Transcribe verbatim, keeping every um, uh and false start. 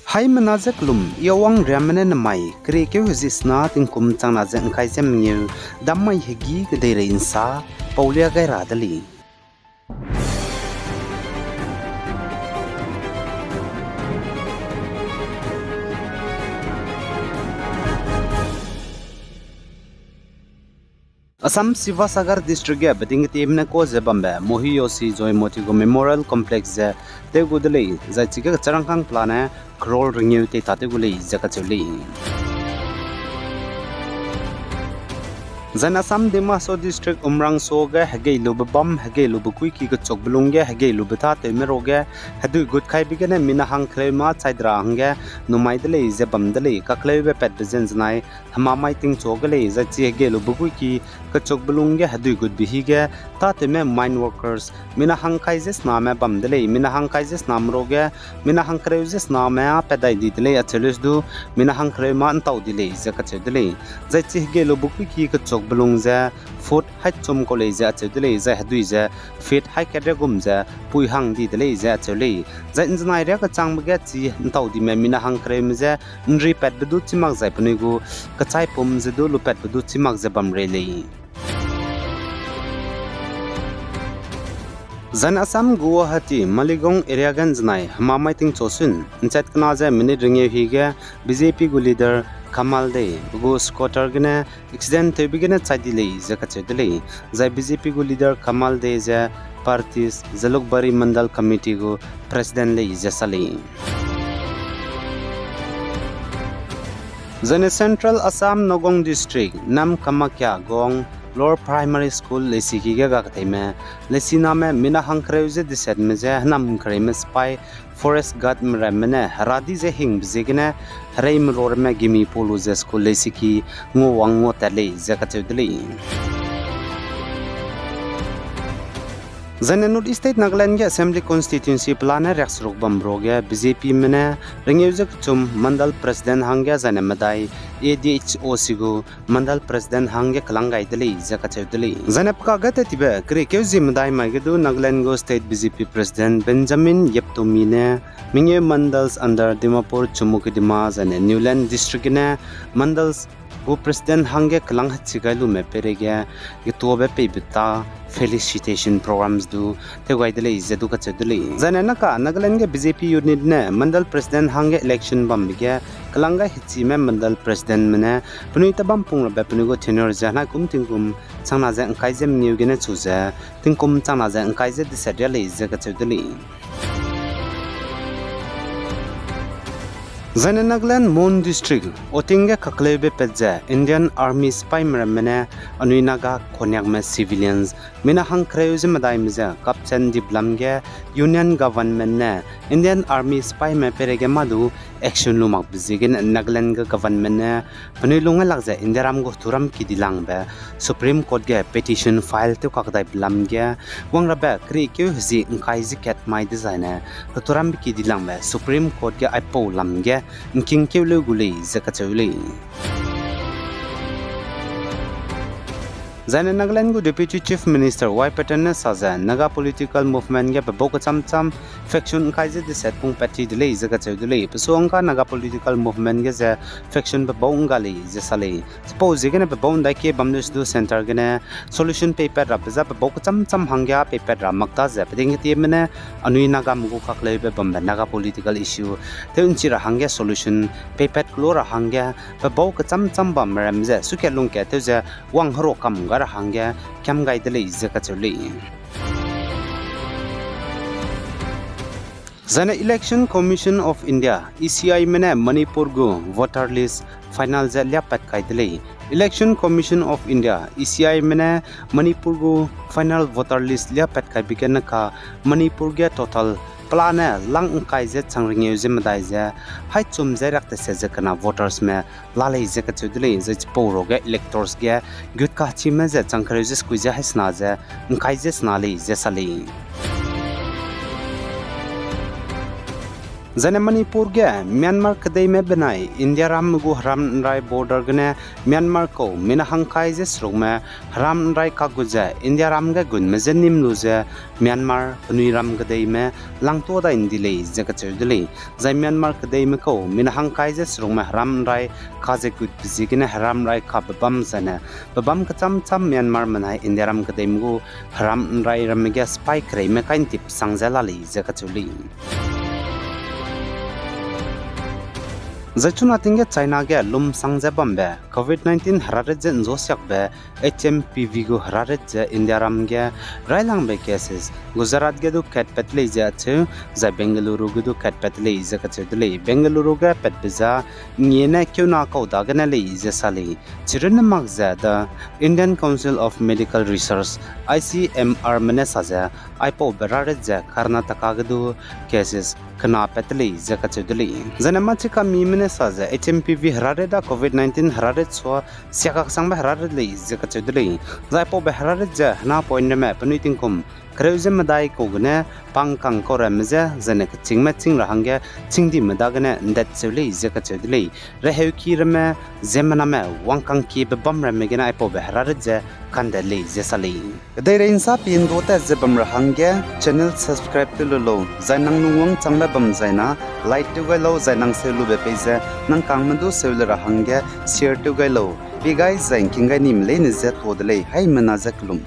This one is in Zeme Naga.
Haimena ze kelum, Yawang riamme ne nemai, keriekeu hezi sena tingkum changna ze ngkai ze mengeu, dammai hegî kedeirei nsa, paulia gai ra de lei. Assam Sivasagar District ge beding ketiemene ka ze bambe Mohiyoshi Joymothi gu Memorial Complex ze tew gu de lei, zai chige kecharangkâng pelane crore rengeu tei ta tew gu lei ze kacheu lei. Zai ne Assam Dima Hasao District Umrangso ge hegei lube bam, hegei lube kuiki kechukbe lung ge hegei lube tâtewme ruage hedui gut kaibe gene mina hangkeleu ma chai de ra hangge numai de lei ze bam de lei, kakleube patbe zenzenai hemamai tingchu ge lei, zai chi hegei lube kuiki kechukbe lung ge hedui gutbe hige tâtewme mine workers mina hangkai ze sename bam de lei, mina hangkai ze sename ruage mina hangkereu ze sename â pat dai di de lei acheu leuse du, mina hangkereu ma ntau di lei ze kacheu de lei. Zai chi hegei lube kuiki kechukbe lung ze foot hai chum kau lei ze acheu de lei, zai hedui ze feet hai kat riagum ze pui hang di de lei ze acheu lei. Zai nzenai riakechangbe ge chi ntau dime mina hangkereume je nri patbe du chî mak zai penui gu kechaipum ze du lupatbe du chî mak ze bam rei lei. Zai ne Assam Guwahati Maligaon area ge nzenai hemamai tingchu sun nchat kena ze minute rengeu hige B J P gu leader Kamal Dey pe gu scooter gene accident tewbe gene chai di lei ze kacheu de lei. Zai B J P gu leader Kamal Dey ze parties Jalukbari Mandal Committee gu president lei ze sa lei. Zai ne Central Assam Nagaon District Nam Kamakhya Gong Lower Primary School leisiki ge gaketeime leisiname mina hangkereu ze desetme je hênam kereime sipai forest guardme ramme ne heradi ze hingbe ziegene hereime ro ramme gimi pau lu ze school leisiki nguawang nguatat lei ze kacheu de lei. Zai ne North East State Nagaland ge Assembly Constituency pelane riakseruk bam ruage B J Pme ne rengeu ze kechum Mandal President hangge zai ne medai A D H O C gu Mandal President hangge kelang gai de lei ze kacheu de lei. Zai ne pekage tat tibe keriekeu zie medai mai ge du Nagaland gu State B J P President Benjamin Yeptumi ne mengeu Mandals under Dimapur, Chumoukedima zai ne Newland District gene Mandals gu President hangge kelang hechi gai lume peireige getuabe peibe ta felicitation programs du tew gai de lei ze du kacheu de lei. Zai ne naka Nagaland ge B J P unit ne Mandal President hangge election bambe ge kelang gai hechime Mandal Presidentme ne penui tabam pung rabe penui gu tenure ze henai kum tingkum changna ze ngkai ze mengeu gene chu ze tingkum changna ze ngkai ze deset ria lei ze kacheu de lei. Zai ne Nagaland Mon District Oting ge kakleube pat ze Indian Army sipaime ramme ne anui Naga Konyakme civilians mina hangkereu ze medaime ze kapchan dibe lam ge Union Government ne Indian Army sipaime peireige mâ du action lu makbe ziegene Nagaland ge government ne penui lung gai lak ze Indiaram gu heturam kidilangbe Supreme Court ge petition file tew kakdaibe lam ge wang rabe keriekeu hezi ngkai ze kat mai dezaine heturambe kidilangbe Supreme Court ge aipau lam ge ngkingkeu leu gu lei ze kacheu lei. Zai ne Nagaland gu Deputy Chief Minister Y Patton ne sa ze Naga political movement ge pebau kecham cham faction ngkai ze deset pung pat ti de lei ze kacheu de lei. Pesuangka Naga political movement ge ze faction pebau ngga lei ze sa lei. Chipau ziegene pebau ndai kie bam leuse du centre gene solution peipat rabe za pebau kecham cham hangge peipat ra mak ta ze peding ketieme ne anui Nagame gu kakleube bambe Naga political issue tew nchi ra hangge solution peipat kelu ra hangge pebau kecham cham bam ram ze sukat lungkat tew ze wang hero kam ga ra hangge kiam gai de lei ze kacheu lei. Zai ne Election Commission of India, E C Ime ne Manipur gu voter list final ze liapat kai de lei. Election Commission of India, E C Ime ne Manipur gu final voter list liapat kaibe gene ka Manipur ge total pelane lang ngkai ze chang rengeu ze medai ze hai chum ze riak tese ze kena votersme la lei ze kacheu de lei, zai chipau ruage electors ge gut kachime ze chang kereu ze sekui ze hai sena ze ngkai ze sena lei ze sa lei. Zaine Manipur ge Myanmar kedeime benai Indiaram gu heram ’nrai border gene Myanmar kau mina hangkai ze serukme heram ’nrai kagut ze Indiaram ge gunme je nîm lu ze Myanmar penui ram kedeime langtua dai ’ndi lei ze kacheu de lei. Zai Myanmar kedeime kau mina hangkai ze serukme heram ’nrai ka ze gutbe ziegene heram ’nrai kabe bam zaine pebâm kechâm châm Myanmar menai Indiaram kedeime gu heram ’nrai ramme ge sipai kereime kai ’ntip sang ze la lei ze kacheu lei. Zai chuna ting ge China ge lumsang ze bambe Covid nineteen heraret ze ’nzuasiakbe H M P V gu heraret ze Indiaram ge railangbe cases Gujarat ge du katpat lei ze acheu, zai Bengaluru ge du katpat lei ze kacheu de lei. Bengaluru ge patbe za ngiene keuna kau dagene lei ze sa lei. Chirunne mak ze The Indian Council of Medical Research, I C M R me ne sa ze, aipaube heraret ze Karnataka ge du cases kenapat lei ze kacheu de lei. Zaine machika mime ne sa ze H M P V heraret da Covid nineteen heraret sua siakak sangbe heraret lei ze kacheu de lei. Zai aipaube heraret ze hena point ramme penui tingkum kereu ze medai kau gene pangkang kau ramme je zaine kechîngme chîng ra hangge chîngdime dagene ’ndet seu lei ze kacheu de lei. Reheuki ramme, ziemmename wangkangkiebe bam ramme gene aipaube heraret ze kandet lei ze sa lei. Kedeirei ’nsa pi ’ndu tat ze bam ra hangge channel subscribe tew lu lau, zai nang lungwangchangbe bam zaina like tew gai lau, zai nang seu lube pei ze nang kangme du seu le ra hangge share tew gai lau. Pi gai zai ’ngking gai nime leine je ta de lei, haimena je kelum.